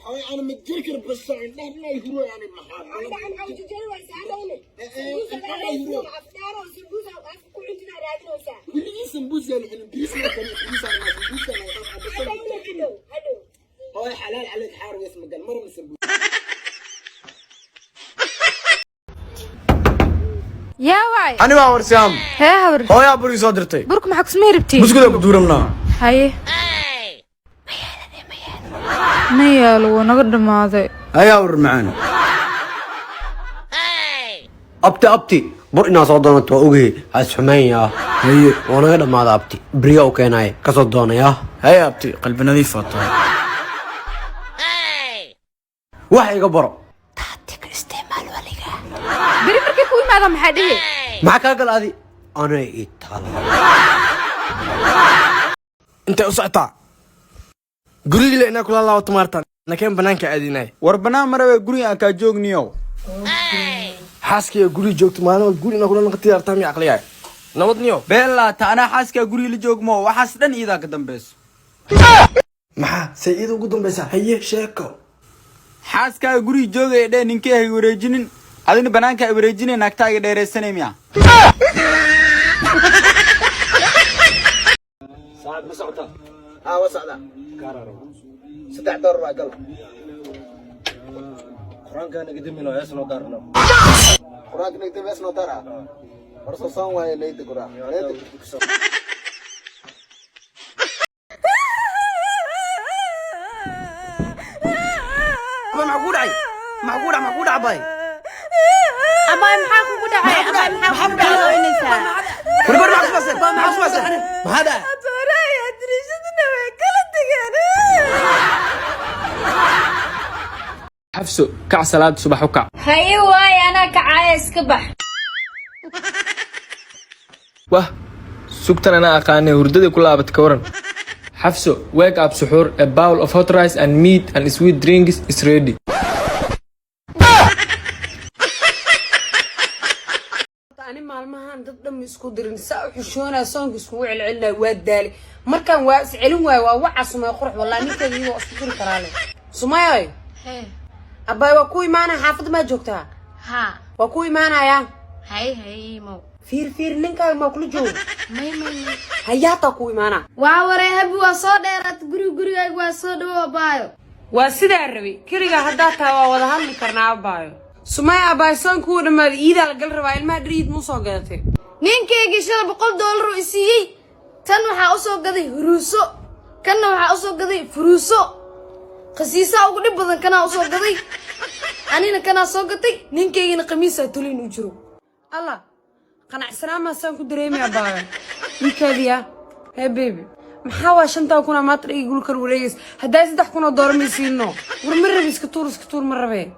Hooy, ana ma jiri karo basta indhaha huro yani maxaa. Weligii sambuus yaan cunin, bariis ma karin, bariis aan sambuus aan. Hooy, xalaal caleyk, xaar weys magal mar ma sambuus. Yaa waay? Ani waa warsiyaam. Hee habar. Hooyaa burii soo dirtay. Burka maxaa kusmay rabtiin? Buskuda ku duuramnaa. Haye, ma yaalo, wuu naga dhammaaday. Ayaa war macaan. Abti, abti, bur inaa soo doonato waa ogey, ha isxumeynyaa. Haye. Waa naga dhammaada abti, beriya u keenaye kasoo doonaya. Haye abti, qalbi nadiif aa tahay. Wax iga baro. Beri markay ku imaadaan maxaa dhihi? Maxaa kaa gal adi? Anay ii taala. Intay u socotaa gurigile inaa kula laabato maartan nakeen banaanka aadinay. War banaan marabe, guriga aan kaa joogniyow. Xaaskiya guriga joogto maalin walba guri inaa kula naqati artaa miya aqliyahay nabad niyo. Beelaata, anaa xaaskaa guriga la joogmo, waxaas dhan iidaa ka dambayso. Maxaa say iyada ugu dambaysaa? Haye, sheeko. Xaaskaaga guriga joogaya dhee, ninkee hay wareejinin, adina banaanka ay wareejinay, naagtaaga dheeraysanay miya? Saacad ma socotaa? Haa, waa socdaa. $3 waa gal. Qur-aanka naga dimino, hees noo daarno. Qur-aanka naga dimi, hees noo daara. War soo soon waaye leyda guraa leyda. Maxaa ku dhacay? Maxaa ku dhacay? Maxaa ku dhacay bay? Abaay, maxaa kugu dhacay? Abaay, maxaa kugu dhacay? Warbar, maxaa ku basay? Maxaa ku basay? Maxaa dhacay? Xafso, kac, salaad subax u kac. Haye waaye, anaa kacaaya, iska bax. Wah, sugtan anaa aqaanay, hurdada ku laabat ka waran. Xafso, wake up, suxuur, a bowl of hot rice and meat and sweet drinks is ready. Ani maalmahan dad dhan isku dirin, saa u xishoonaya, soonka iskugu celcelinaya, waa daalay. Markaan waa is celin waayo, waa waca Sumay qurux. Wallahi ninkeeda iyadoo isku diri karaa le. Sumayoy, abbaay, waa ku imaanaya. Xaafadda maa joogtaa? Haa. Waa ku imaanaya. Haye haye, imow. Fiir fiir, ninkaaga maa kula jooga? May may may. Hayaataa ku imaanaa. Waa waray habi, waa soo dheeraat guriga, gurigayga waa soo dhawo abaayo. Waa sidaa rabay. Keligaa haddaa tahay waa wada hadli karnaa abaayo. Sumay abbaay, soonka wuu dhammaaday, iidaa la gal rabaa. Ilmaha dhar iid muu soo gadatay? Ninkaygii shalay $100 uu isiiyey. Tan waxaa usoo gaday huruuso, kanna waxaa usoo gaday furuuso, khasiisaa ugu dhib badan kanaa usoo gaday, anina kanaa soo gatay, ninkaygina khamiisaa tolin u jiro. Allah, qanacsanaan ku dareemaya abaayo. Ninkaadiya hee baby, maxaa waa 5000 maanta dhigi gulkar wareegays? Haddaa $3000 may siino. War ma rabi, iska tuur, iska tuur, ma rabee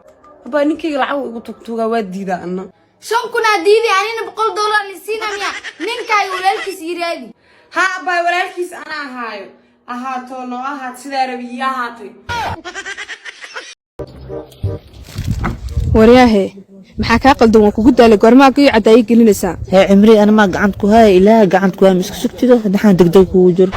abaa. Ninkayga lacag igu tugtuugaa, waa diidaa anna. 5000 diiday, anina $100 lisiina miya? Ninkaaga walaalkiis yiraadi. Ha abaay, walaalkiis ana ahaayo, ahaato noo ahaat, sidaa rabi ii ahaatay. Waryaahe, maxaa kaa qaldan? Waan kugu daalay, goormaa kuyo cadaayo gelinaysaa? Hee cimri, ana maa gacant ku haya, ilaaha gacant ku haya, ma iska sugtido dhaxaan degdeg kugu jiro.